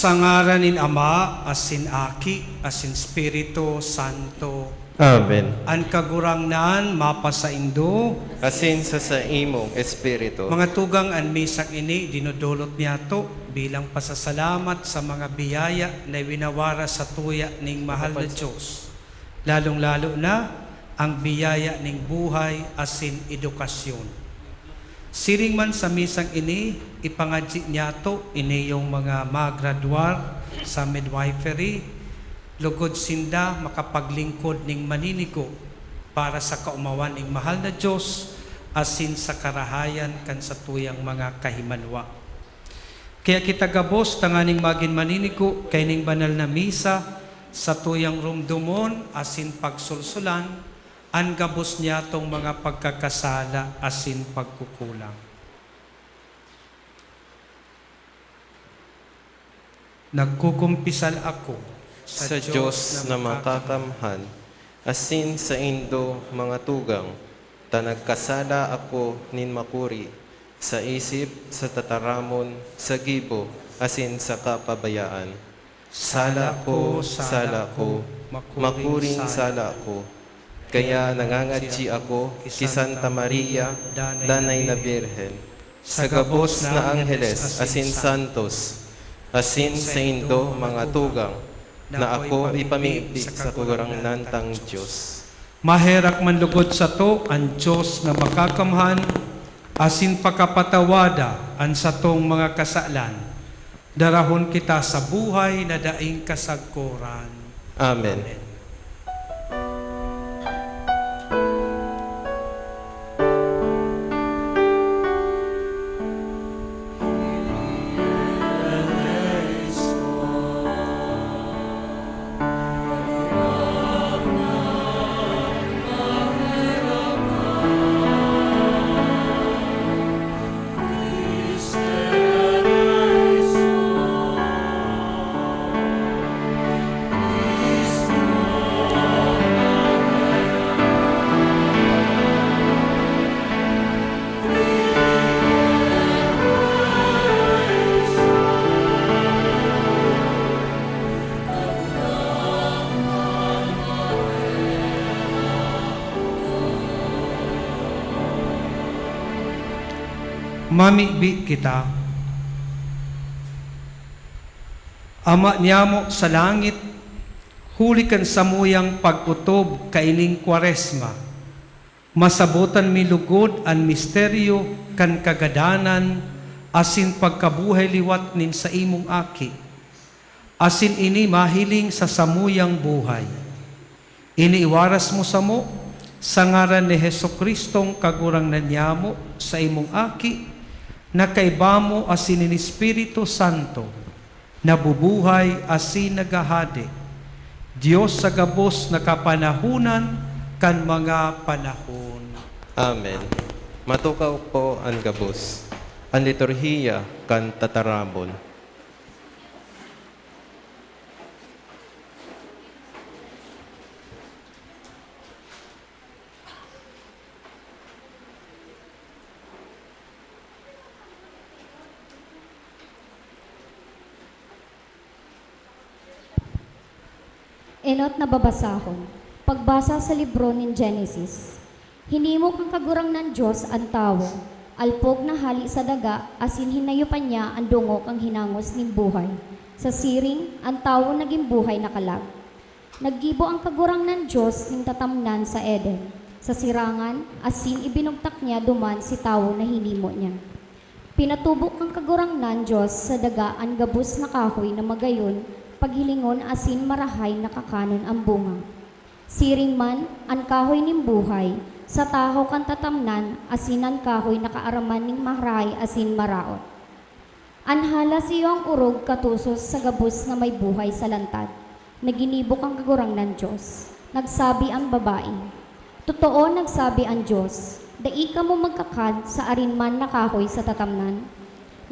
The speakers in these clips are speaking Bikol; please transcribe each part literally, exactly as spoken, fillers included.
Sa ngaran nin Ama, asin Aki, asin Espiritu Santo. Amen. An Kagurangnan mapasaindo. Asin sa saimong espiritu. Mga tugang, an misang ini dinodolot niyato bilang pasasalamat sa mga biyaya na winawara satuya ning mahal na Diyos, lalong-lalo na ang biyaya ning buhay asin edukasyon. Siring man sa misang ini, ipangadyi niyato iniyong mga magradwar sa midwifery, lugod sinda makapaglingkod ning maninigo para sa kaomawan ning mahal na Diyos asin sa karahayan kan satuyang mga kahimanwa. Kaya kita gabos tanganing magin maninigo kaining banal na misa, satuyang rumdomon asin pagsulsulan an gabos niyatong mga pagkakasala asin pagkukulang. Nagkukumpisal ako sa Diyos na makakamhan, asin saindo, mga tugang, ta nagkasala ako nin makuri, sa isip, sa tataramon, sa gibo, asin sa kapabayaan. Sala ko, sala ko, makuring sala ko. Kaya nangangadyi ako ki Santa Maria, Danay na Birhen, sa gabos na angheles asin santos, asin saindo, mga tugang, na ako ipamibi sa Kagurangnan tang Diyos. Maherak man lugod sato an Diyos na makakamhan, asin pakapatawada an satong mga kasalan. Darahon kita sa buhay na daing kasagkoran. Amen. Amen. Mamibi kita. Ama niyamo sa langit, huli kan samuyang pag-otob kaining Kwaresma, masabotan mi lugod an misteryo kan kagadanan asin pagkabuhay liwat nin saimong Aki. Asin ini mahiling sa samuyang buhay. Ini iwaras mo samo sa ngaran ni Jesu-Cristong Kagurangnan niyamo, saimong Aki, na kaiba mo asin nin Espiritu Santo, nabubuhay asin naghahade, Dios sa gabos na kapanahonan kan mga panahon. Amen. Matukaw po an gabos, an liturhiya kan tataramon. Enot na babasahon. Pagbasa sa libro nin Genesis. Hinimo kan Kagurangnan Dios an tawo, alpog na hale sa daga, asin hinayopan niya an dungo kan hinangos nin buhay. Sa siring, an tawo nagin buhay na kalag. Naggibo an Kagurangnan Dios nin tatamnan sa Eden, sa sirangan, asin ibinugtak niya duman si tawo na hinimo niya. Pinatubo kan Kagurangnan Dios sa daga an gabos na kahoy na magayon paghilingon asin marahay na kakanon an bunga. Siring man, an kahoy nin buhay, sa tahaw kan tatamnan, asin an kahoy na kaaraman nin marahay asin maraot. An halas iyo an orog katosos sa gabos na may buhay sa lantad, na ginibo kan Kagurangnan Dios. Nagsabi an babayi, "Totoo, nagsabi an Dios, 'Dai kamo magkakan sa arin man na kahoy sa tatamnan.'"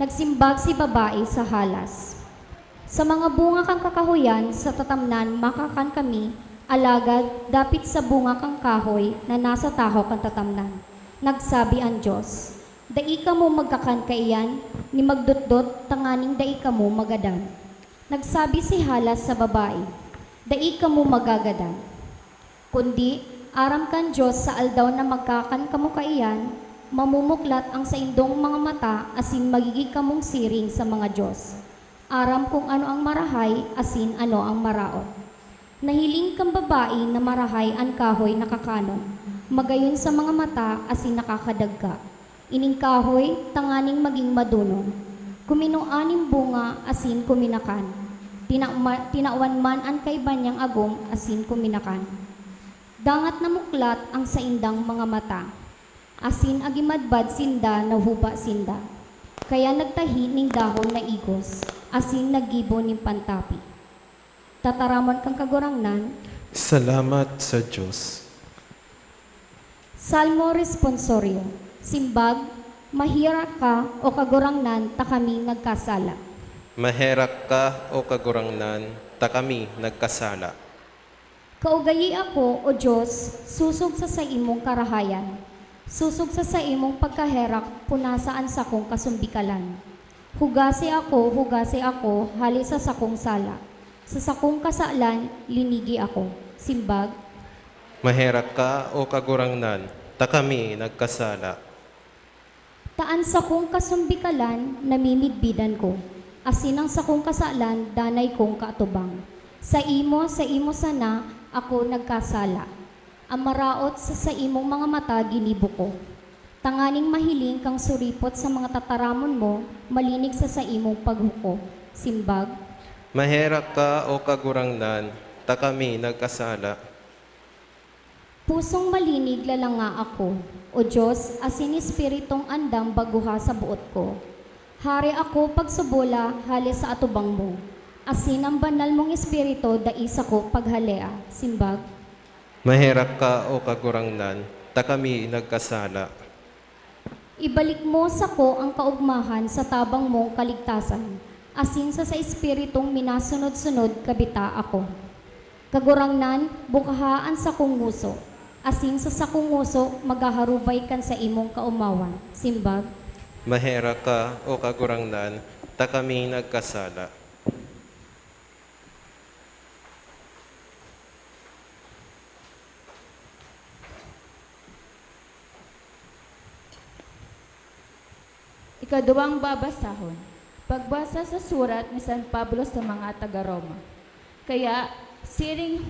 Nagsimbag si babayi sa halas, "Sa mga bunga kan kakahoyan sa tatamnan makakan kami, alagad dapit sa bunga kan kahoy na nasa tahaw kan tatamnan." Nagsabi an Dios, "Dai kamo magkakan kaiyan, ni magdotdot, tanganing dai kamo magadan." Nagsabi si Halas sa babae, "Dai kamo magagadan. Kundi, aram kan Dios sa aldaw na magkakan kamo kaiyan, mamumuklat ang saindong mga mata asin magigi kamong siring sa mga dios. Aram kun ano ang marahay asin ano ang maraot." Nahiling kan babae na marahay an kahoy na kakanon, magayon sa mga mata asin nakakadagka. Ining kahoy, tanganing magin madonong. Kuminua nin bunga asin kuminakan. Tinakma-, tinawan man an kaiba niyang agom asin kuminakan. Dangat namuklat ang saindang mga mata, asin agimadbad sinda nahuba sinda. Kaya nagtahi nin dahon na igos, asin naggibo nin pantapi. Tataramon kan Kagurangnan. Salamat sa Dios. Salmo Responsorio. Simbag, "Maherak ka, O Kagurangnan, ta kami nagkasala." Maherak ka, O Kagurangnan, ta kami nagkasala. Kaugayi ako, O Dios, sosog sa saimong karahayan. Sosog sa saimong pagkaherak, punasa an sakong kasumbikalan. Hugasi ako, hugasi ako, hale sa sakong sala. Sa sakong kasalan, linigi ako. Simbag, "Maherak ka, O Kagurangnan, ta kami nagkasala." Ta an sakong kasumbikalan, namimidbidan ko, asin an sakong kasalan, danay kong kaatubang. Saimo, saimo sana ako nagkasala. An maraot sa saimong mga mata ginibo ko, tanganing mahiling kang suripot sa mga tataramon mo, malinig sa saimong paghukom. Simbag, "Maherak ka, O Kagurangnan, ta kami nagkasala." Pusong malinig lalanga ako, O Dios, asin espiritong andam baguha sa boot ko. Hare ako pagsubola hale sa atubang mo, asin an banal mong Espiritu dai sako paghalea. Simbag, "Maherak ka, O Kagurangnan, ta kami nagkasala." Ibalik mo sako an kaogmahan sa tabang mong kaligtasan, asin sa, sa espiritong minasunod-sunod kabita ako. Kagurangnan, bukaha an sakong ngoso, asin sa sakong ngoso maghaharubay kan saimong kaomawan. Simbag, "Maherak ka, O Kagurangnan, ta kami nagkasala." Ikaduwang babasahon. Pagbasa sa surat ni San Pablo sa mga taga Roma. Kaya, siring,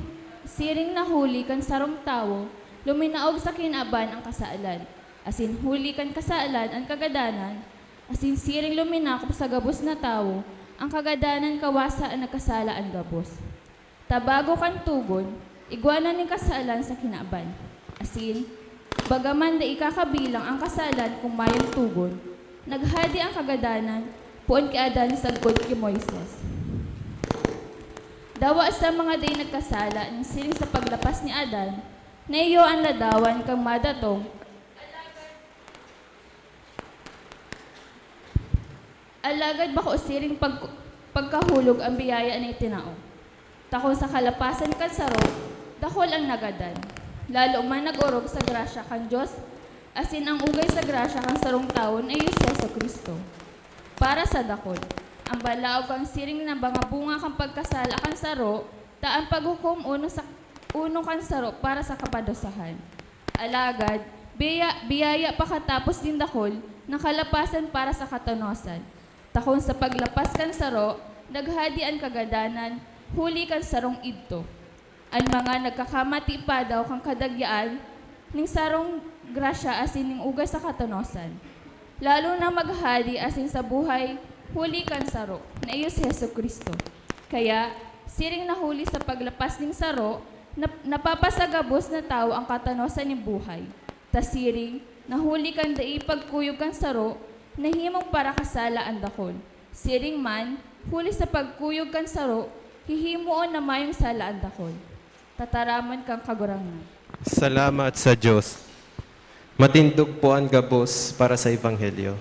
siring na huli kan sarong tawo, luminaog sa kinaban an kasalan, asin huli kan kasalan an kagadanan, asin siring luminakop sa gabos na tawo, an kagadanan kawasa an nagkasala an gabos. Ta bago kan togon, igwa na nin kasalan sa kinaban. Asin, bagaman dai kakabilang an kasalan kun mayong togon, naghadi an kagadanan poon ki Adan sagkod ki Moises. Dawa sa mga dai nagkasala nin siring sa paglapas ni Adan, na iyo an ladawan kan madatong, alagad bako siring pag-, pagkahulog an biyaya na itinao. Ta kun sa kalapasan kan saro, dakul an nagadan, lalo man nag-orog sa grasya kan Dios, asin an ugay sa grasya kan sarong tawo na iyo si Jesu-Cristo. Para sa dakul, an balaog kan siring na mga bunga kan pagkasala kan saro, ta an paghukom uno sa, uno kan saro para sa kapadusahan. Alagad, biya-, biyaya pakatapos nin dakul na kalapasan para sa katanosan. Ta kun sa paglapas kan saro, naghadi an kagadanan huli kan sarong idto, an mga nagkakamati pa daw kan kadagyaan nin sarong grasya asin nin ugay sa katanosan, lalo na maghadi asin sa buhay huli kan saro, na iyo si Jesu-Cristo. Kaya, siring na huli sa paglapas nin saro, nap-, napapasagabos na tawo an katanosan nin buhay. Ta siring na huli kan dai pagkuyog kan saro, nahimong parakasala an dakul. Siring man, huli sa pagkuyog kan saro, hihimoon na mayong sala an dakul. Tataramon kan Kagurangnan. Salamat sa Dios. Matindog po an gabos para sa Ebanghelyo.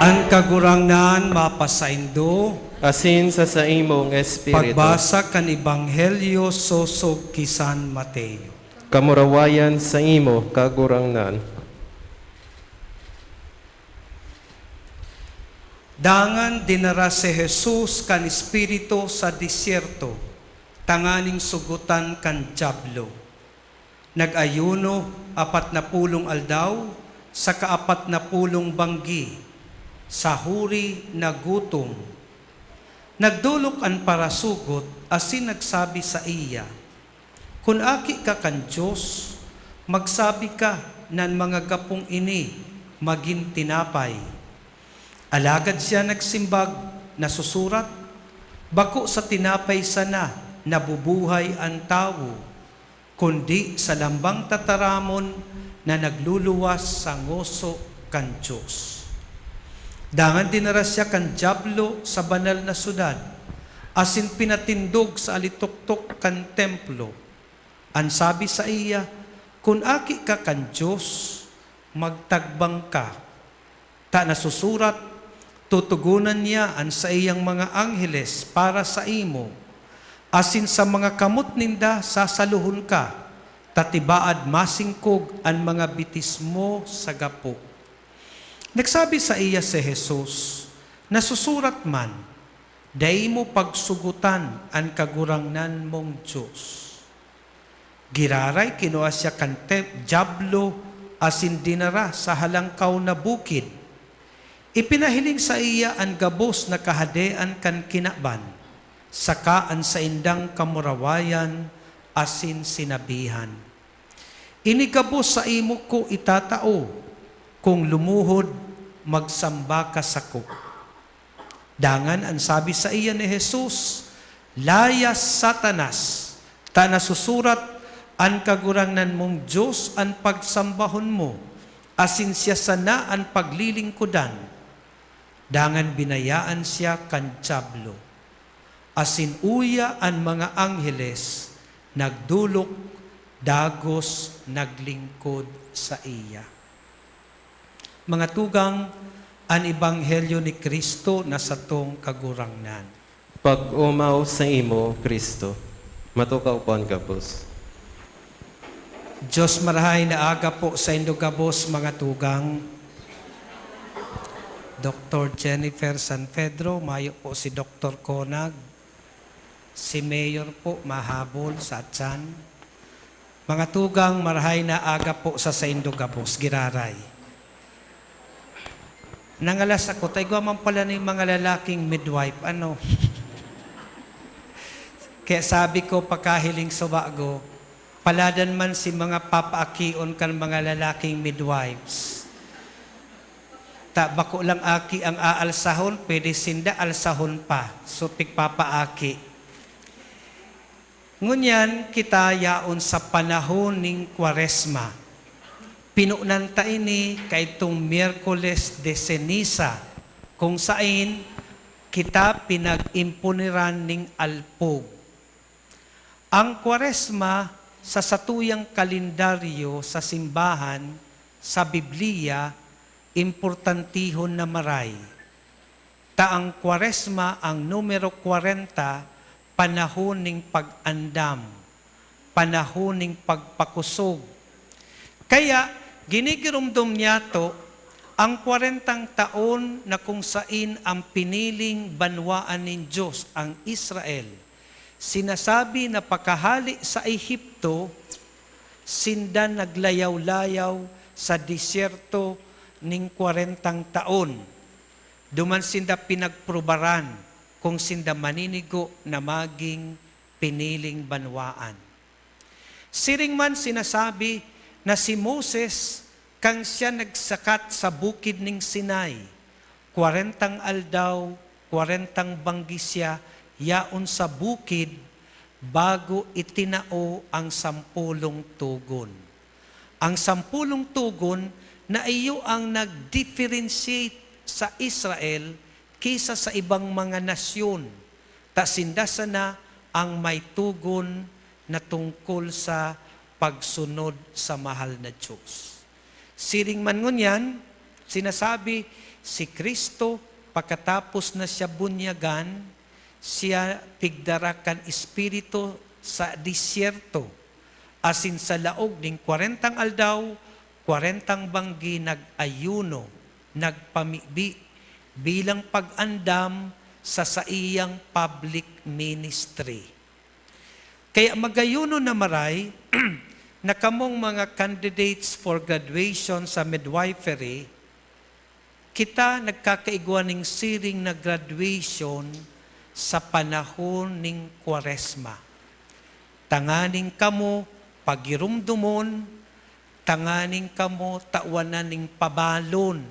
An Kagurangnan mapasaindo. Asin sa saimong espiritu. Pagbasa kan Ebanghelyo sosog ki San Mateo. Kamurawayan saimo, Kagurangnan. Dangan dinara si Jesus kan Espiritu sa disyerto, tanganing sugotan kan Diablo. Nag-ayuno apat na pulong aldaw saka apat na pulong banggi, sa huri na gutom. Nagdolok an parasugot asin nagsabi saiya, "Kun aki ka kan Dios, magsabi ka na an mga gapong ini magin tinapay." Alagad siya nagsimbag, "Nasusurat, 'Bako sa tinapay sana nabubuhay an tawo, kundi sa lambang tataramon na nagluluwas sa ngoso kan Dios.'" Dangan dinara siya kan Diablo sa banal na syudad, asin pinatindog sa alitoktok kan Templo. An sabi saiya, "Kun aki ka kan Dios, magtagbang ka, ta nasusurat, 'Tutugonan niya an saiyang mga angheles para saimo, asin sa mga kamot ninda sasalohon ka, ta tibaad masingkog an mga bitis mo sa gapo.'" Nagsabi saiya si Jesus, "Nasusurat man, 'Dai mo pagsugotan an Kagurangnan mong Dios.'" Giraray kinua siya kan te- Diablo asin dinara sa halangkaw na bukid. Ipinahiling saiya an gabos na kahadean kan kinaban, saka an saindang kamurawayan, asin sinabihan, "Ini gabos saimo ko itatao, kung lumuhod, magsamba ka sako." Dangan an sabi saiya ni Jesus, "Layas, Satanas, ta nasusurat, 'An Kagurangnan mong Dios an pagsambahon mo, asin siya sana an paglilingkodan.'" Dangan binayaan siya kan Diablo. Asin uya an mga angheles nagdolok, dagos naglingkod saiya. Mga tugang, an Ebanghelyo ni Cristo na satong Kagurangnan. Pag-omaw saimo, Cristo. Matukaw po an gabos. Dios marahay na aga po saindo gabos, mga tugang. Doktor Jennifer San Pedro, mayo po si Doktor Conag. Si Mayor po mahabol sa atyan. Mga tugang, marahay na aga po sa saindo gabos, giraray. Nangalas ako, ta igwa man pala ning mga lalaking midwife, ano? Kaya sabi ko, pakahiling sa bago, paladan man si mga papaakion kan mga lalaking midwives. Ta bako lang aki ang aalsahon, pwede sinda alsahon pa. So, pigpapaaki. Ngunyan kita yaon sa panahon nin Kwaresma. Pinunan ta ini kaidtong Miyerkules de Ceniza, kung sain kita pinag-impuniran nin alpog. Ang Kwaresma sa satuyang kalendaryo sa simbahan, sa Biblia, importantihon na maray. Ta ang Kwaresma, ang numero kwarenta, panahon nin pag-andam, panahon nin pagpakosog. Kaya, ginigiromdom niyato ang kwarentang taon na kung sain ang piniling banwaan nin Dios, ang Israel, sinasabi na pakahale sa Ehipto, sinda naglayaw-layaw sa disyerto nin kwarentang taon. Duman sinda pinagprobaran kung sinda maninigo na magin piniling banwaan. Siring man sinasabi na si Moses, kan siya nagsakat sa bukid nin Sinai, kwarentang aldaw, kwarentang banggi siya yaon sa bukid bago itinao ang sampolong togon. Ang sampolong togon na iyo ang nag-differentiate sa Israel ki sa sa ibang mga nasyon, ta sinda sana ang may togon na tungkol sa pagsunod sa mahal na Dios. Siring man ngunyan, sinasabi, Si Cristo, pakatapos na siya bunyagan, siya pigdara kan Espiritu sa disyerto, asin sa laog nin kwarentang aldaw, kwarentang banggi nag-ayuno, nagpamibi, bilang pag-andam sa saiyang public ministry. Kaya magayuno na maray na kamong mga candidates for graduation sa midwifery, kita nagkakaigwa ning siring na graduation sa panahon ning Kwaresma. Tanganing kamo pagirumdomon, tanganing kamo tawanan ning pabalon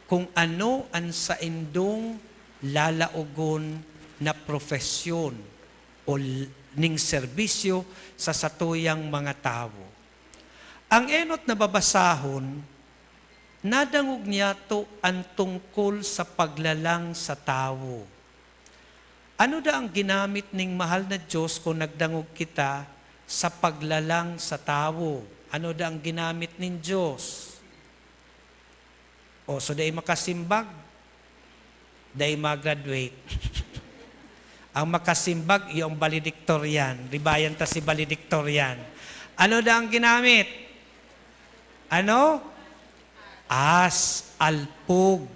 kung ano an saindong lalaogon na profesyon o l-, ning serbisyo sa satuyang mga tawo. Ang enot na babasahon, nadangog niyato an tungkol sa paglalang sa tawo. Ano daa ang ginamit ning mahal na Diyos kun nagdangog kita sa paglalang sa tawo? Ano daa ang ginamit nin Diyos? O, so dai makasimbag, dai ma-graduate. Ang makasimbag, yung valedictorian. Ribayan ta si valedictorian. Ano daa ang ginamit? Ano? As, alpog.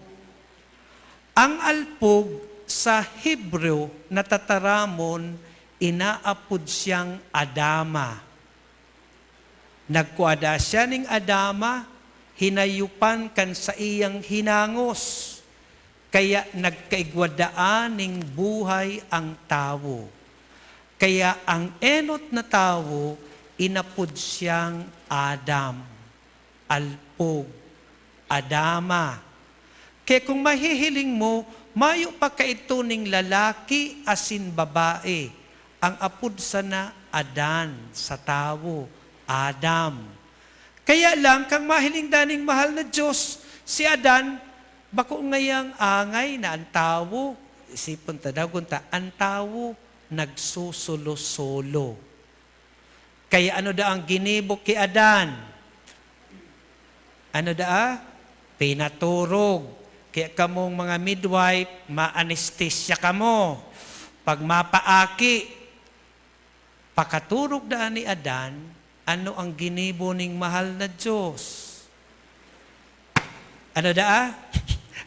Ang alpog sa Hebreo na tataramon, inaapod siyang adama. Nagkua daa siya ning adama, hinayupan kan saiyang hinangos, kaya nagkaigwa daa ning buhay ang tawo. Kaya ang enot na tawo, inapod siyang Adam, alpog, adama. Kaya kung mahihiling mo, mayo pa kaidto ning lalaki asin babae. Ang apod sana Adan, sa tawo, Adam. Kaya lang, kan mahiling daa ning mahal na Diyos, si Adan, bako ngayang angay na an tawo, isipon ta, dagon ta, an tawo nagsusolo-solo. Kaya ano daa ang ginibo ki Adan? Ano daa? Pinaturog. Kaya kamong mga midwife, ma-anesthesia kamo. Pag mapaaki, pakaturog daa ni Adan, ano ang ginibo ning mahal na Diyos? Ano daa?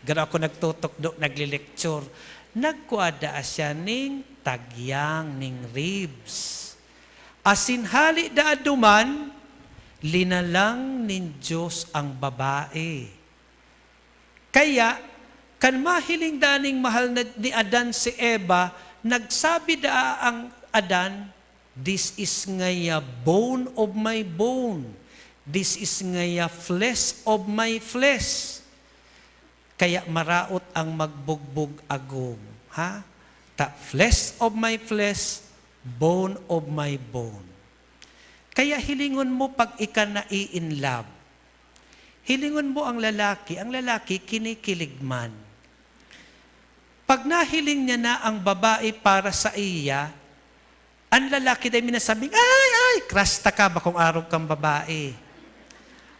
Garo ako nagtutukdo, nagle-lecture. Nagkua daa siya ning tagyang, ning ribs. Asin hali daa duman, linalang nin Diyos ang babae. Kaya, kan mahiling daa ning mahal na, ni Adan si Eva, nagsabi daa ang Adan, "This is ngaya bone of my bone. This is ngaya flesh of my flesh." Kaya maraot ang magbugbog agom, ha? Ta, "Flesh of my flesh, bone of my bone." Kaya hilingon mo pag ika na-i-in love. Hilingon mo ang lalaki, ang lalaki kinikilig man. Pag nahiling niya na ang babae para sa iya, ang lalaki dai minasabing, "Ay, ay, crush ta ka, bakong arog kang babae."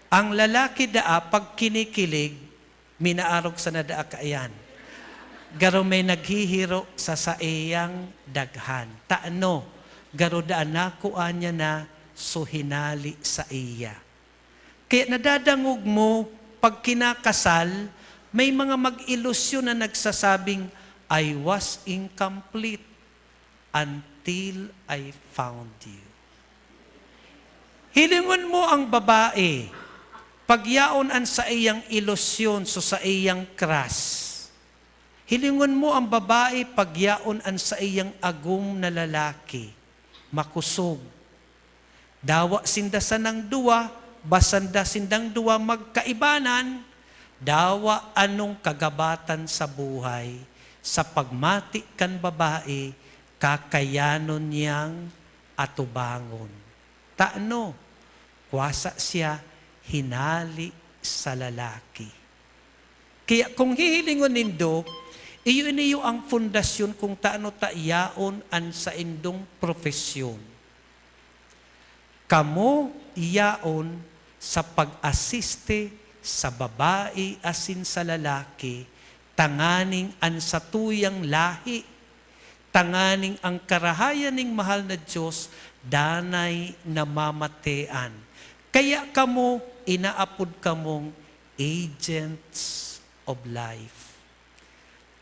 Ang lalaki daa, pag kinikilig, minaarog sana daa kaiyan. Garo may naghihiro sa saiyang daghan. Tano, garo daa nakua niya na, so hinali saiya. Kaya nadadangog mo, pag kinakasal, may mga mag-ilusyon na nagsasabing, "I was incomplete until I found you." Hilingon mo ang babae, pagyaon an saiyang ilusyon, so saiyang crush. Hilingon mo ang babae, pagyaon an saiyang agom na lalaki, makosog. Dawa sinda sanang duwa, basanda sindang duwa magkaibanan, dawa anong kagabatan sa buhay, sa pagmati kan babae, kakayanon niyang atubangon. Tano, kwasa siya hinali sa lalaki. Kaya kung hihilingon nindo, iyo ini iyo ang pundasyon kung tano ta yaon an saindong propesyon. Kamo yaon sa pag-asiste sa babae asin sa lalaki tanganing an satuyang lahi, tanganing ang karahayan ning mahal na Dios danay namamatean. Kaya kamo, inaapod kamong agents of life.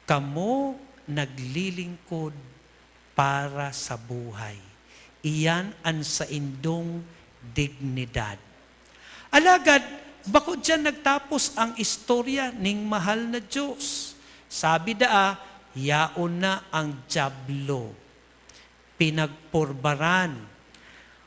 Kamo naglilingkod para sa buhay. Iyan an saindong dignidad. Alagad, bako diyan nagtapos ang istorya ning mahal na Diyos. Sabi daa, yaon na ang Diablo. Pinagpurbaran.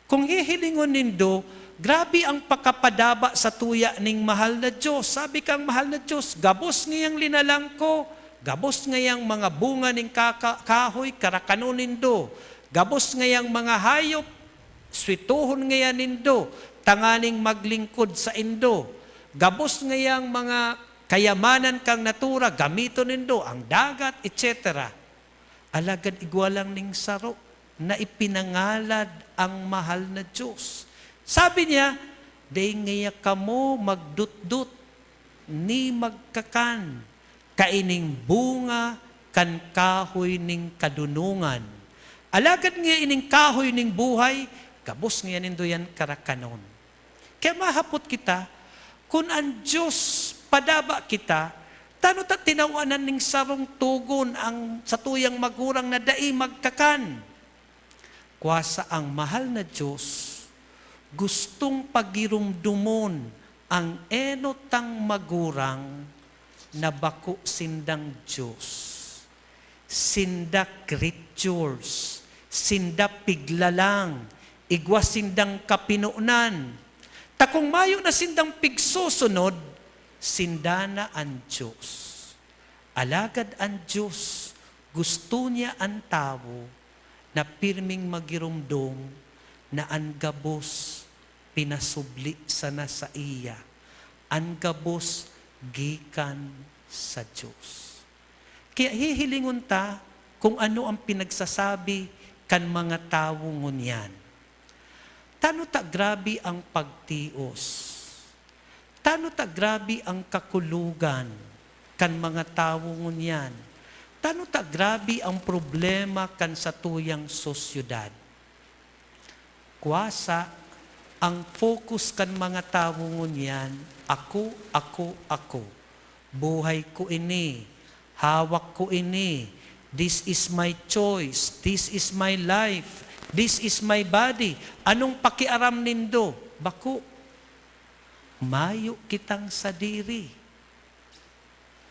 Kung hihilingon nindo, grabe ang pakapadaba sa tuya ning mahal na Diyos. Sabi kang mahal na Diyos, gabos ngayang linalang ko, gabos ngayang mga bunga ning kaka-, kahoy, karakanon nindo. Gabos ngayang mga hayop, swituhon ngayan nindo, tanganing maglingkod saindo. Gabos ngayang mga kayamanan kang natura, gamiton nindo, ang dagat, et cetera. Alagad igwa lang ning saro na ipinangalad ang mahal na Diyos. Sabi niya, "Dai ngaya kamo magdutdot ni magkakan kaining bunga kan kahoy ning kadunongan. Alagad ngaya ining kahoy ning buhay, gabos ngaya nindo yan karakanon." Kaya mahapot kita, kun an Diyos padaba kita, tano ta tinawanan ning sarong togon ang satuyang magurang na dai magkakan? Kwasa ang mahal na Diyos, gustong pagiromdomon ang enot tang magurang na bako sindang Diyos. Sinda creatures, sinda piglalang, igwa sindang kapinonan. Ta kung mayo na sindang pigsusunod, sinda na an Diyos. Alagad an Diyos, gusto niya an tawo na pirming magiromdom na an gabos pinasubli sana saiya, an gabos gikan sa Diyos. Kaya hihilingon ta kung ano ang pinagsasabi kan mga tawo ngunyan. Tano ta grabe ang pagtios? Tano ta grabe ang kakulogan kan mga tawo ngunyan? Tano ta grabe ang problema kan satuyang sosyedad? Kwasa, ang focus kan mga tawo ngunyan, "Ako, ako, ako. Buhay ko ini. Hawak ko ini. This is my choice. This is my life. This is my body." Anong pakiaram nindo? Bako. Mayo kitang sadiri.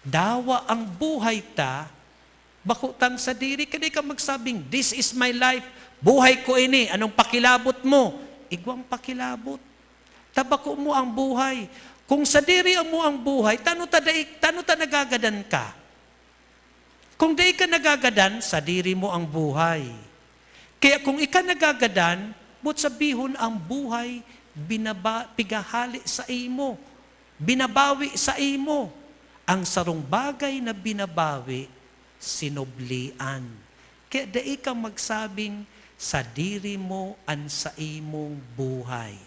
Dawa ang buhay ta, bako tang sadiri. Kaya di ka magsabing, "This is my life. Buhay ko ini. Anong pakilabot mo?" Igwang pakilabot. Ta bako mo ang buhay. Kung sadiri mo ang buhay, tano ta dai, tano ta nagagadan ka? Kung dai ka nagagadan, sadiri mo ang buhay. Kaya kung ika nagagadan, boot sabihon ang buhay binaba-, pigahale sa imo, binabawi sa imo. Ang sarong bagay na binabawi, sinublian. Kaya dai ka magsabing, "Sadiri mo an saimong buhay."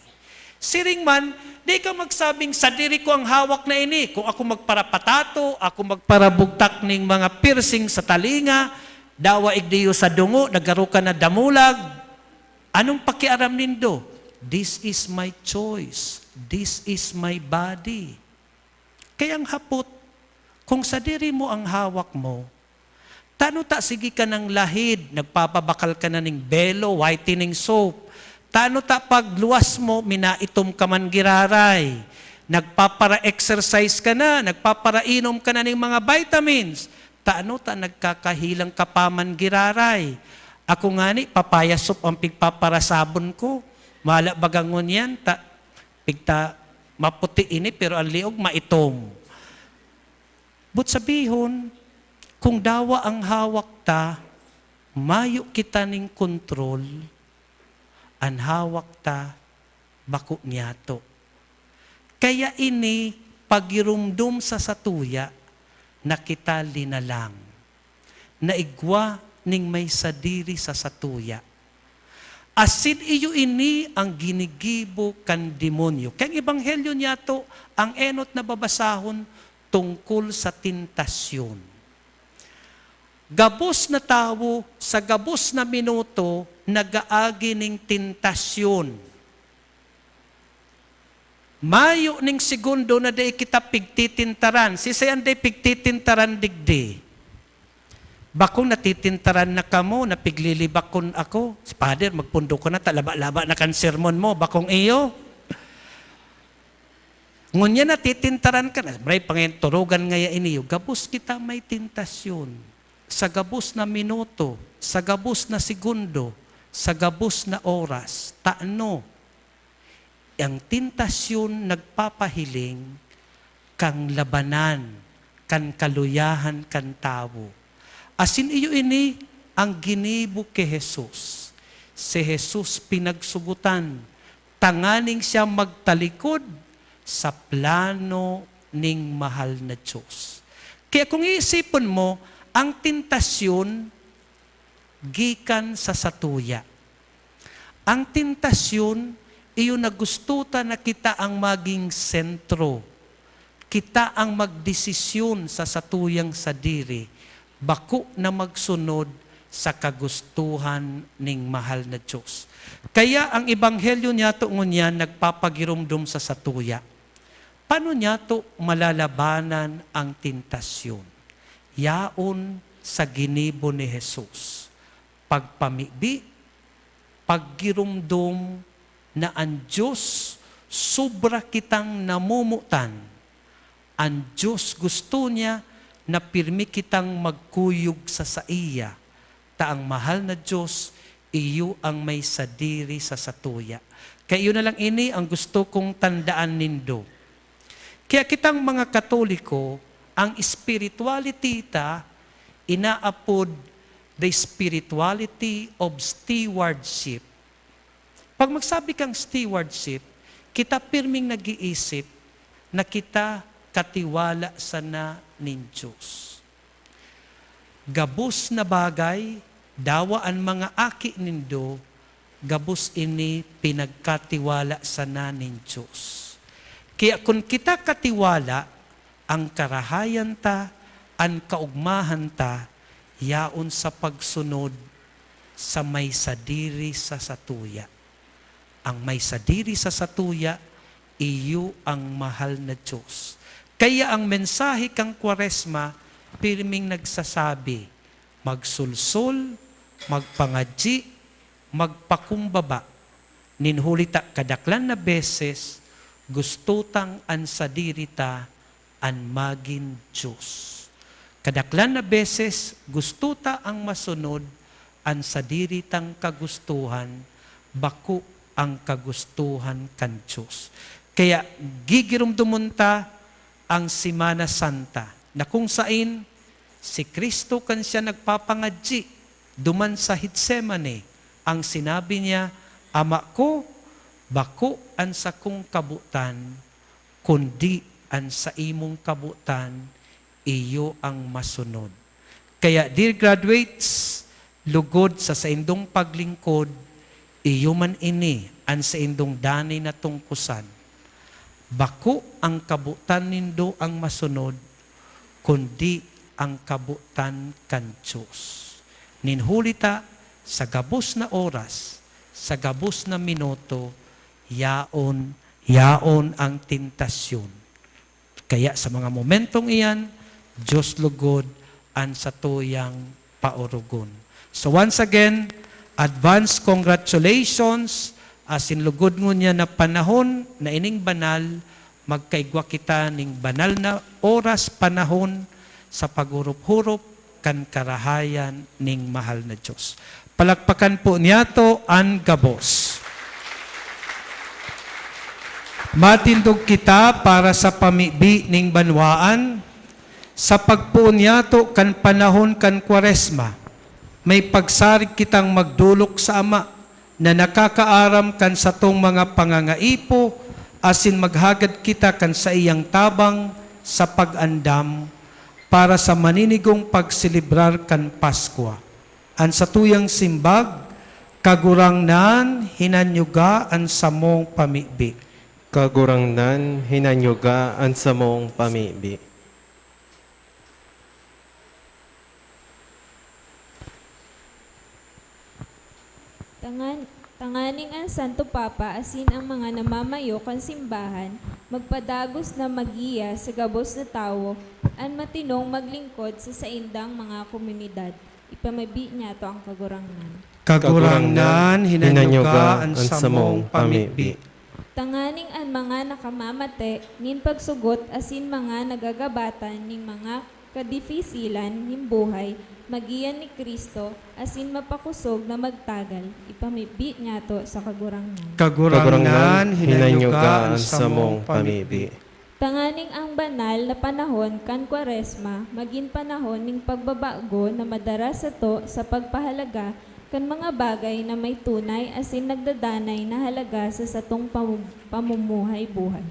Siring man, dai ka magsabing, "Sadiri ko ang hawak na ini." Kung ako magparapatato, ako magparabugtak ning mga piercing sa talinga, dawa igdiyo sa dungo, nagaro ka na damulag. Anong pakiaram nindo? This is my choice. This is my body. Kaya ang hapot, kung sadiri mo ang hawak mo, tano ta sige ka nang lahid, nagpapabakal ka na ning belo, whitening soap. Tano ta pagluwas mo, minaitom ka man giraray. Nagpapara-exercise ka na, nagpaparainom ka na ning mga vitamins. Tano ta nagkakahilang ka pa man giraray. Ako ngani, papaya soap ang pigpaparasabon ko. Mala baga ngunyan, ta, pigta, maputi ini, pero ang liog maitom. Boot sabihon, kung dawa ang hawak ta, mayo kita ning kontrol, an hawak ta, bako niyato. Kaya ini pagiromdom sa satuya na kita linalang, na igwa ning may sadiri sa satuya. Asin iyo ini ang ginigibo kan demonyo. Kaya ang ebanghelyo niyato, ang enot na babasahon, tungkol sa tentasyon. Gabos na tawo, sa gabos na minuto, nag-aagi ning tentasyon. Mayo ning segundo na dai kita pigtitintaran. Siisay an dai pigtitintaran digdi? Bakong natitintaran na kamo, napiglilibakon ako. Si Father, magpundo ka na, ta laba-laba na kan sermon mo. Bakong iyo. Ngunyan natitintaran ka na. Maray pa ngayon, turugan ngaya iniyo. Gabos kita may tentasyon. Sa gabos na minuto, sa gabos na segundo, sa gabos na oras, tano. Ang tentasyon nagpapahiling kan labanan, kan kaluyahan kan tawo. Asin iyo ini ang ginibo ki Jesus. Si Jesus pinagsugotan tanganing siya magtalikod sa plano ning mahal na Dios. Kaya kung iisipon mo, ang tentasyon gikan sa satuya. Ang tentasyon, iyo na gusto ta na kita ang maging sentro. Kita ang magdesisyon sa satuyang sadiri, bako na magsunod sa kagustuhan ning mahal na Dios. Kaya ang ebanghelyo niyato ngunyan nagpapagiromdom sa satuya. Paano niyato malalabanan ang tentasyon? Yaon sa ginibo ni Jesus. Pagpamibi, paggiromdom na an Dios sobra kitang namomotan. An Dios gusto niya na pirmi kitang magkuyog sa saiya, ta ang mahal na Dios iyo ang may sadiri sa satuya. Kaya iyo na lang ini ang gusto kong tandaan nindo. Kaya kitang mga Katoliko, ang spirituality ta inaapod the spirituality of stewardship. Pag magsabi kang stewardship, kita pirming nag-iisip na kita katiwala sana nin Dios. Gabos na bagay, dawa an mga aki nindo, gabos ini pinagkatiwala sana nin Dios. Kaya kun kita katiwala, ang karahayan ta, an kaogmahan ta, yaon sa pagsunod sa may sadiri sa satuya. Ang may sadiri sa satuya, iyo ang mahal na Dios. Kaya ang mensahe kan Kwaresma, pirming nagsasabi, magsulsol, magpangadyi, magpakumbaba. Nin huli ta kadaklan na beses, gusto tang an sadiri ta an magin Dios. Kadaklan na beses, gusto ta ang masunod an sadiri tang kagustohan, bako ang kagustohan kan Dios. Kaya gigiromdomon ta ang Semana Santa, na kung sain si Cristo kan siya nagpapangadyi duman sa Getsemane, ang sinabi niya, "Ama ko, bako an sakong kabotan, kundi an saimong kabotan, iyo ang masunod." Kaya, dear graduates, lugod sa saindong paglingkod, iyo man ini an saindong danay na tungkosan. Bako ang kabotan nindo ang masunod, kundi ang kabotan kan Dios. Nin huli ta, sa gabos na oras, sa gabos na minuto, yaon, yaon ang tentasyon. Kaya sa mga momentong iyan, Dios lugod an satuyang paorogon. So once again, advance congratulations, asin lugod ngunyan na panahon na ining banal, magkaigwa kita ning banal na oras, panahon sa paghurup-hurup kan karahayan ning mahal na Dios. Palakpakan po niyato an gabos. Matindog kita para sa pamibi ning banwaan. Sa pagpoon niyato kan panahon kan Kwaresma, may pagsarig kitang magdolok sa Ama na nakakaaram kan satong mga pangangaipo, asin maghagad kita kan saiyang tabang sa pag-andam para sa maninigong pagselebrar kan Paskwa. An satuyang simbag, "Kagurangnan, hinanyuga an samong pamibi." Kagurangnan, hinanyuga an samong pamibi. Tangan-, tanganing an Santo Papa asin ang mga namamayo kan simbahan magpadagos na magiya sa gabos na tawo an matinong maglingkod sa saindang mga komunidad. Ipamibi niyato an Kagurangnan. Kagurangnan, hinanyuga an samong pamibi. Tanganing an mga nakamamate nin pagsugot asin mga nagagabatan nin mga kadifisilan nin buhay magiyan ni Cristo asin mapakosog na magtagal, ipamibi niyato sa Kagurangnan. Kagurangnan, hinanyuga an samong pamibi. Tanganing ang banal na panahon kan Kwaresma magin panahon nin pagbabago na madara sato sa pagpahalaga kan mga bagay na may tunay asin nagdadanay na halaga sa satong pamu-, pamumuhay-buhay.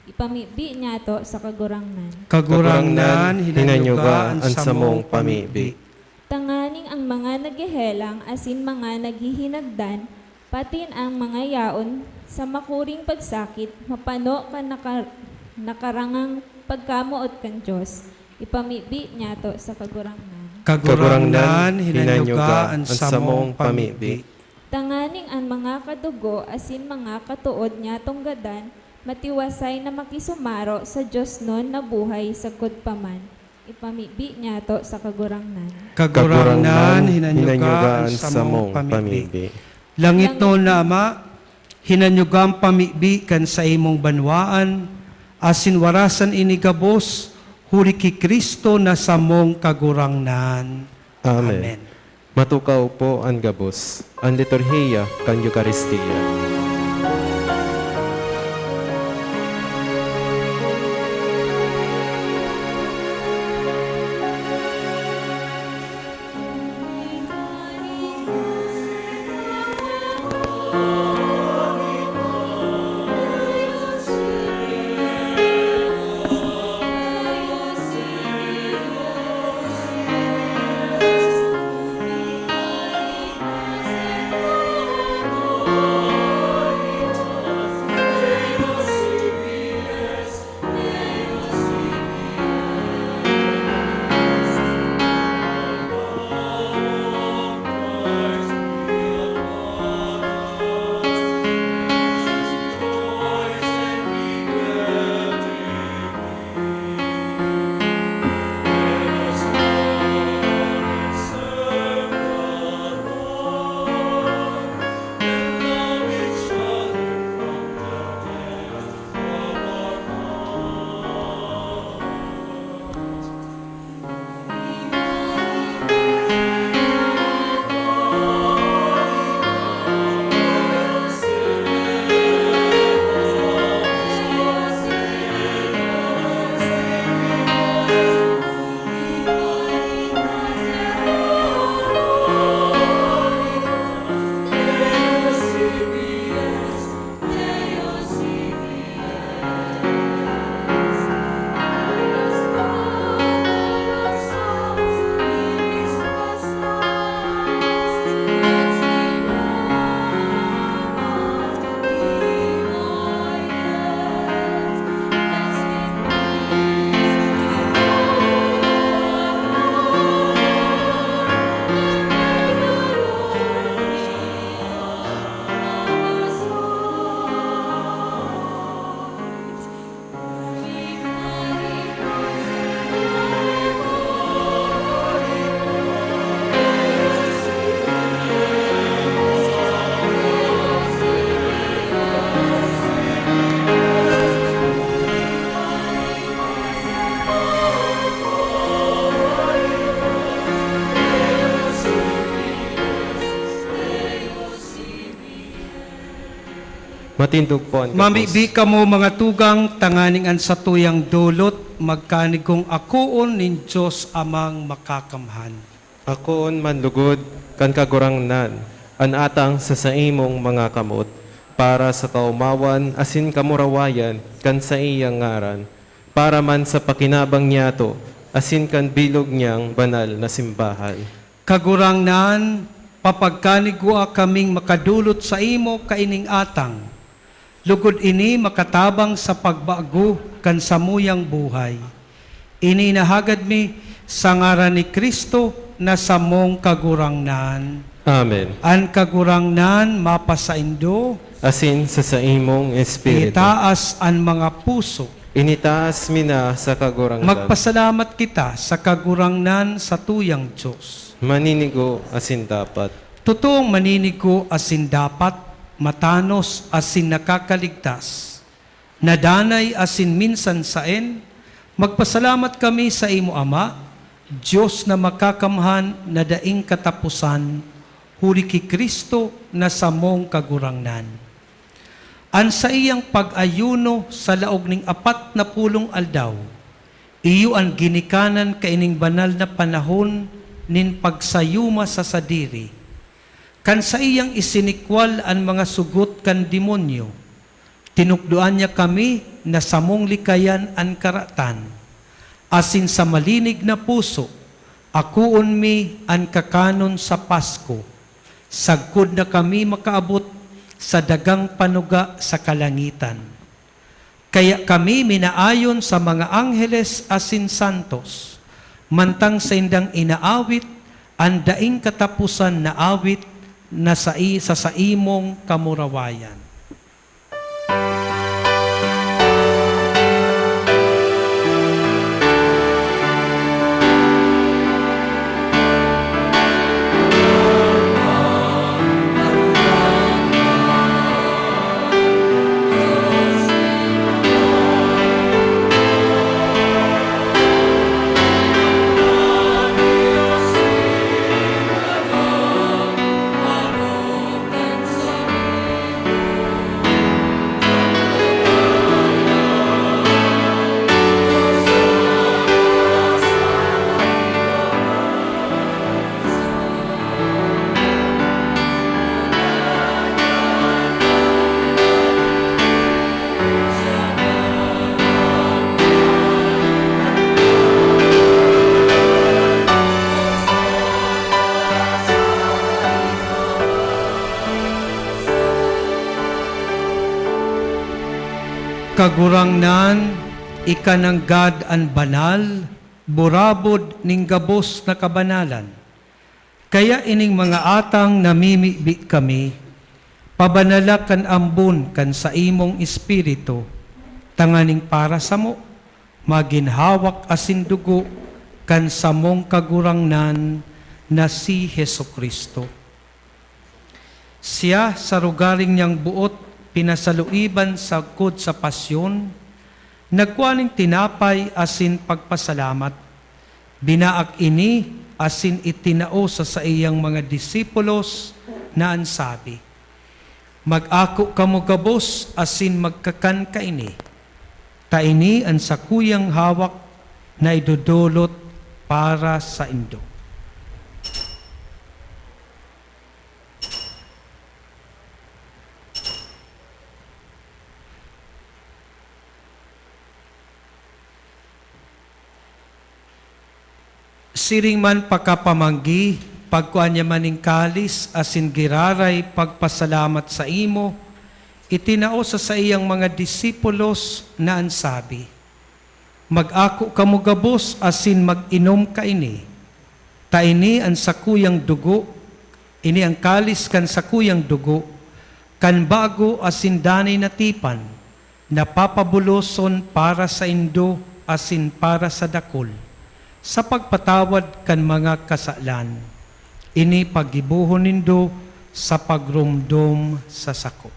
Ipamibi niyato sa Kagurangnan. Kagurangnan, hinanyuga an samong pamibi. Tanganing ang mga naghehelang asin mga naghihinagdan, pati an mga yaon sa makuring pagsakit, mapano kan naka-, nakarangang pagkamoot kan Dios. Ipamibi niyato sa Kagurangnan. Kagurangnan, hinanyuga an samong pamibi. Tanganing an mga kadugo asin mga katood niyatong gadan matiwasay na makisumaro sa diosnon na buhay sagkod pa man. Ipamibi niyato sa Kagurangnan. Kagurangnan, hinanyuga an samong pamibi. Langitnon na Ama, hinanyuga an pamibi kan saimong banwaan, asin warasan ini gabos, huli ki Cristo na samong Kagurangnan. Amen. Amen. Matukaw po an gabos, an liturhiya kan Eukaristia. Matindog po an gabos. Mamibi kamo, mga tugang, tanganing an satuyang dolot magkanigong akoon nin Dios Amang Makakamhan. Akoon man lugod kan Kagurangnan an atang sa saimong mga kamot, para sa kaomawan asin kamurawayan kan saiyang ngaran, para man sa pakinabang niyato asin kan bilog niyang banal na simbahan. Kagurangnan, papagkanigwa kaming makadolot saimo kaining atang, lugod ini makatabang sa pagbago kan samuyang buhay. Ini inahagad mi sa ngaran ni Cristo na samong Kagurangnan. Amen. An Kagurangnan mapasaindo. Asin sa saimong espiritu. Itaas an mga puso. Initaas mi na sa Kagurangnan. Magpasalamat kita sa Kagurangnan, sa tuyang Dios. Maninigo asin dapat. Totoong maninigo asin dapat, matanos asin nakakaligtas. Nadanay asin minsan saen, magpasalamat kami sa imo Ama, Dios na makakamhan na daing kataposan, huli ki Cristo na samong Kagurangnan. An saiyang pag-ayuno sa laog ning apat na pulong aldaw, iyo an ginikanan kaining banal na panahon nin pagsayuma sa sadiri. Kan saiyang isinikwal an mga sugot kan demonyo, tinukdoan niya kami na samong likayan an karatan, asin sa malinig na puso, akoon mi an kakanon sa Pasko, sagkod na kami makaabot sa dagang panuga sa kalangitan. Kaya kami minaayon sa mga angheles asin santos, mantang saindang inaawit an daing kataposan na awit na sai-, sa saimong kamurawayan. Kagurangnan, ika nanggad an banal, burabod nin gabos na kabanalan. Kaya ining mga atang namimibi kami, pabanala kan ambon kan saimong Espiritu, tanganing para samo, magin hawak asin dugo kan samong Kagurangnan na si Jesu-Cristo. Siya, sa rogaring niyang boot, pinasaluiban sagkod sa pasyon, nagkua nin tinapay asin pagpasalamat. Binaak ini asin itinao sa saiyang mga disipulos na an sabi, "Mag-ako kamo gabos asin magkakan kaini, ta ini an sakuyang hawak na idodolot para saindo." Siring man pakapamanggi, pagkua niya man nin kalis asin giraray pagpasalamat saimo, itinao sa saiyang mga disipulos na an sabi, "Mag-ako kamo gabos asin mag-inom kaini, ta ini an sakuyang dugo, ini an kalis kan sakuyang dugo, kan bago asin danay na tipan, na papabuloson para saindo asin para sa dakul, sa pagpatawad kan mga kasalan. Ini paggibohon nindo sa pagromdom sa sako."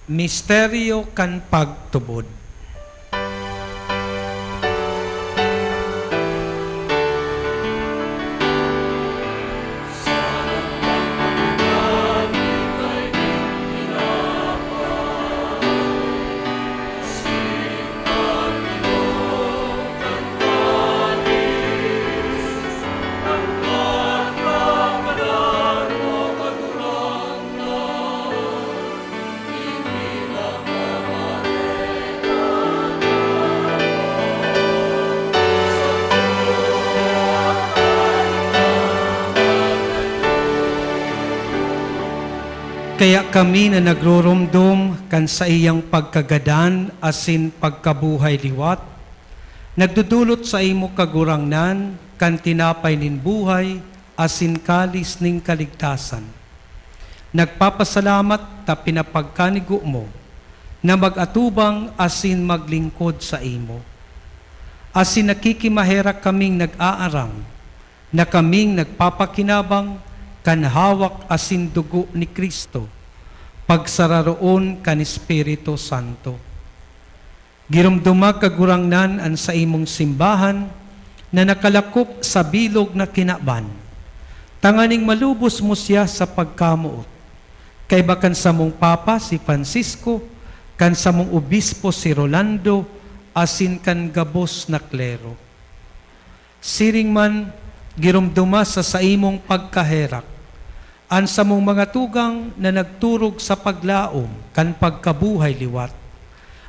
Misteryo kan pagtubod. Kaya kami na nagroromdom kan saiyang pagkagadan asin pagkabuhay liwat, nagdodolot saimo, Kagurangnan, kan tinapay nin buhay asin kalis nin kaligtasan. Nagpapasalamat ta pinapagkanigo mo na mag-atubang asin maglingkod saimo. Asin nakikimaherak kaming nag-aaram na kaming nagpapakinabang kan hawak asin dugo ni Cristo, pagsararoon kan Espiritu Santo. Giromdoma, Kagurangnan, an saimong simbahan na nakalakop sa bilog na kinaban, tanganing malubos mo siya sa pagkamoot, kaiba kan samong Papa, si Francisco, kan samong Obispo, si Rolando, asin kan gabos na klero. Siring man, giromdoma sa saimong pagkaherak an samong mga tugang na nagturog sa paglaom kan pagkabuhay liwat,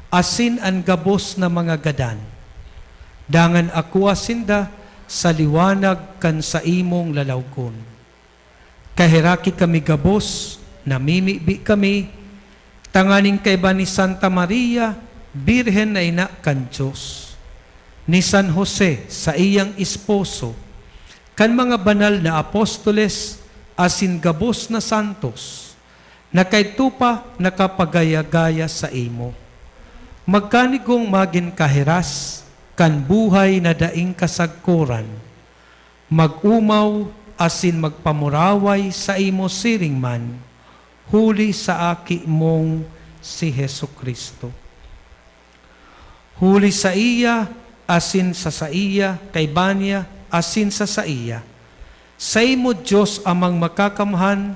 asin an gabos na mga gadan. Dangan akoa sinda sa liwanag kan saimong lalawgon. Kaheraki kami gabos, namimibi kami, tanganing kaiba ni Santa Maria, Birhen na ina kan Dios, ni San Jose, saiyang esposo, kan mga banal na apostoles, asin gabos na santos, na kaidto pa nakapagaya-gaya saimo. Magkanigong magin kahiras kan buhay na daing kasagkoran, mag-omaw asin magpamuraway saimo siring man, huli sa Aki mong si Jesu-Cristo. Huli saiya, asin sa saiya, kaiba niya, asin sa saiya, saimo, Dios Amang Makakamhan,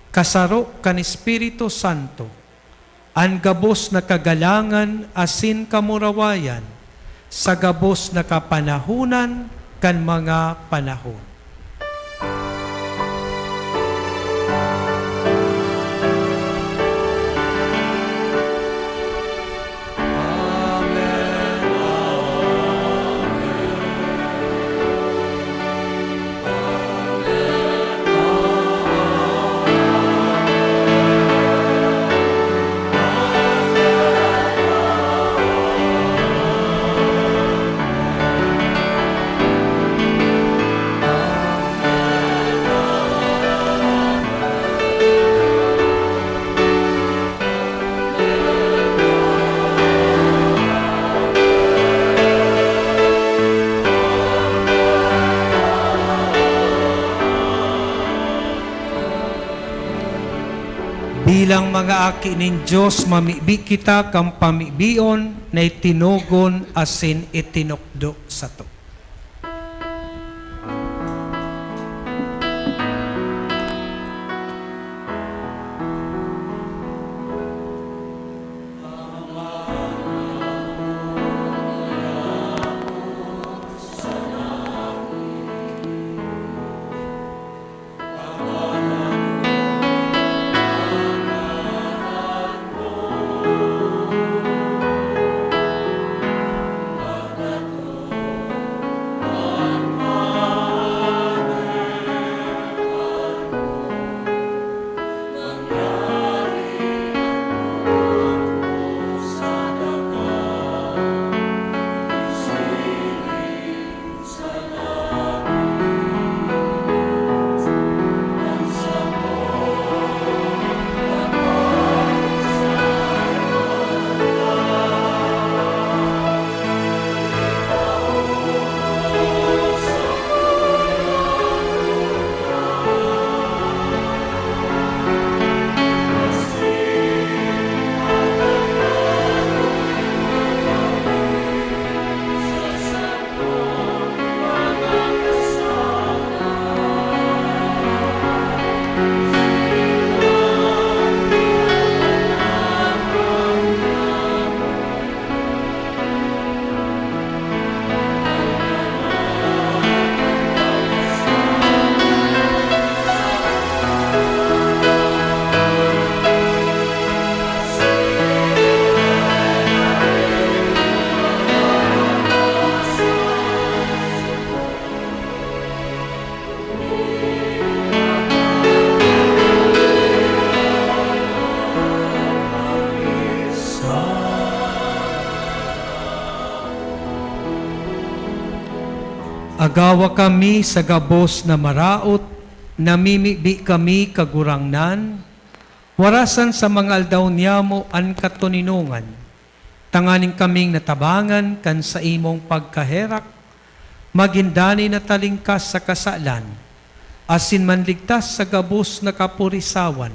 kasaro kan Espiritu Santo, an gabos na kagalangan asin kamurawayan sa gabos na kapanahonan kan mga panahon. Bilang mga aki nin Dios, mamibi kita kan pamibion na itinogon asin itinukdo sato. Gawa kami sa gabos na maraot, namimibi kami, Kagurangnan, warasan sa mga aldaw niyamo an katoninongan, tanganing kaming natabangan kan saimong pagkaherak, magin danay na talingkas sa kasalan, asin manligtas sa gabos na kapurisawan,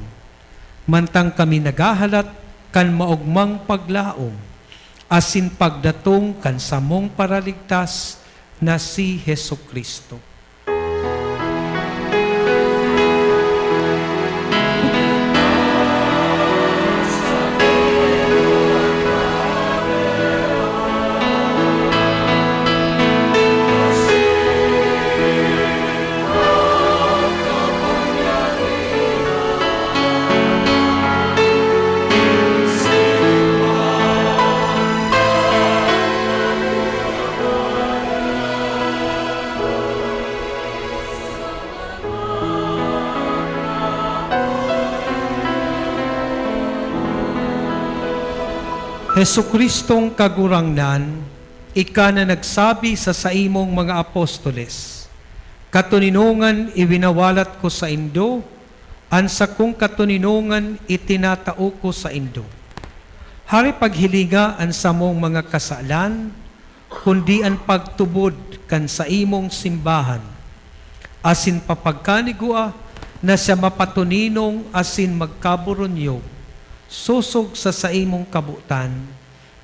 mantang kami naghahalat kan maogmang paglaom asin pagdatong kan samong Paraligtas na si Jesu-Cristo. Jesu-Cristong Kagurangnan, ika na nagsabi sa saimong mga apostoles, "Katoninongan iwinawalat ko saindo, an sakong katoninongan itinatao ko saindo." Hare paghilinga an samong mga kasalan, kundi an pagtubod kan saimong simbahan, asin papagkanigua na siya mapatoninong asin magkaburunyog, sosog sa saimong kabotan,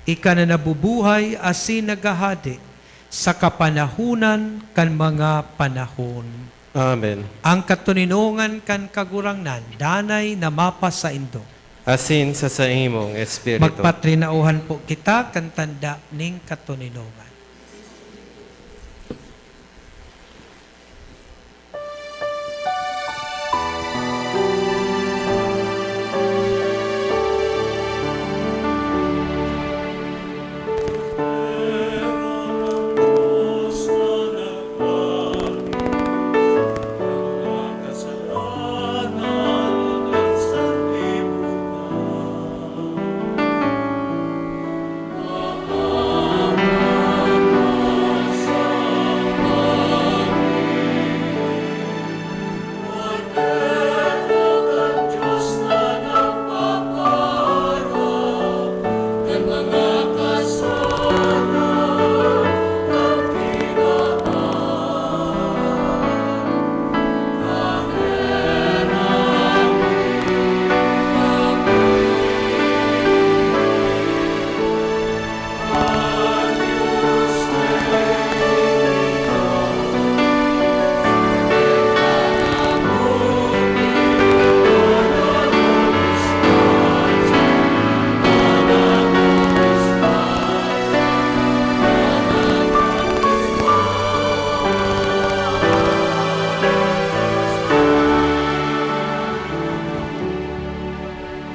ika na nabubuhay asin naghahade sa kapanahonan kan mga panahon. Amen. Ang katoninongan kan Kagurangnan danay na mapasaindo. Asin sa saimong espiritu. Magpatrinauhan po kita kan tanda ning katoninongan.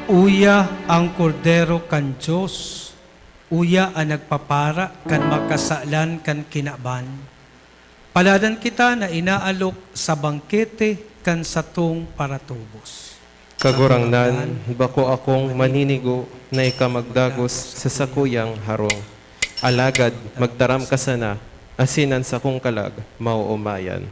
Uya an Kordero kan Dios, uya an nagpapara kan mga kasalan kan kinaban. Paladan kita na inaalok sa bangkete kan satong paratubos. Kagurangnan, bako akong maninigo na ika magdagos sa sakuyang harong. Alagad magtaram ka sana, asin an sakong kalag maoomayan.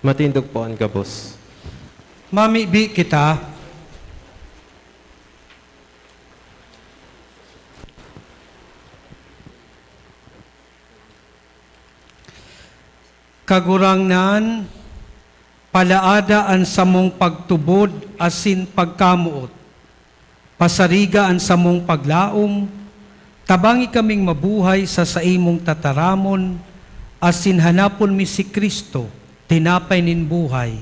Matindog po an gabos. Mamibi kita. Kagurangnan, palaada an samong pagtubod asin pagkamoot. Pasariga an samong paglaom, tabangi kaming mabuhay sa saimong tataramon, asin hanapon mi si Cristo, tinapay nin buhay.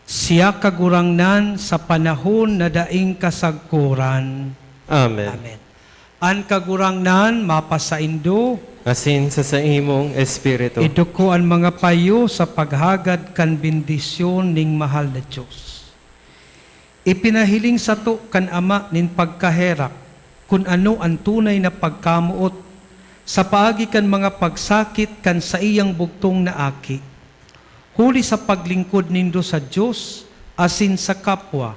Siya Kagurangnan sa panahon na daing kasagkoran. Amen. Amen. An Kagurangnan mapasaindo. Asin sa saimong espiritu. Iduko an mga payo sa paghagad kan bendisyon ning mahal na Dios. Ipinahiling sato kan Ama nin pagkaherak kun ano an tunay na pagkamoot sa paagi kan mga pagsakit kan saiyang bugtong na Aki. Huli sa paglingkod nindo sa Dios asin sa kapwa,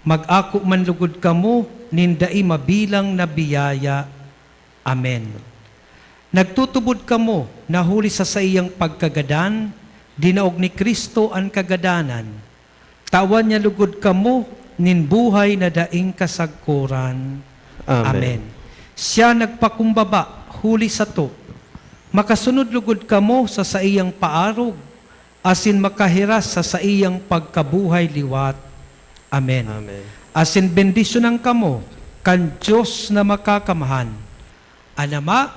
mag-ako man logod kamo nin dai mabilang na biyaya. Amen. Nagtutubod kamo na huli sa saiyang pagkagadan, dinaog ni Cristo an kagadanan. Tawan niya logod kamo nin buhay na daing kasagkoran. Amen. Amen. Siya nagpakumbaba huli sato. Makasunod logod kamo sa saiyang paarog, asin makahiras sa saiyang pagkabuhay liwat. Amen. Amen. Asin bendisyonan kamo kan Dios na Makakamhan, an Ama,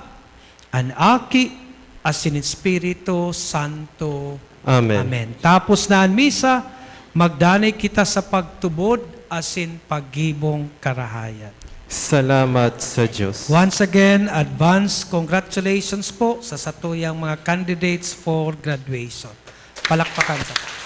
an Aki, asin Espiritu Santo. Amen. Amen. Tapos na an misa, magdanay kita sa pagtubod asin paggibong karahayan. Salamat sa Dios. Once again, advance congratulations po sa satuyang mga candidates for graduation. Palakpakan sa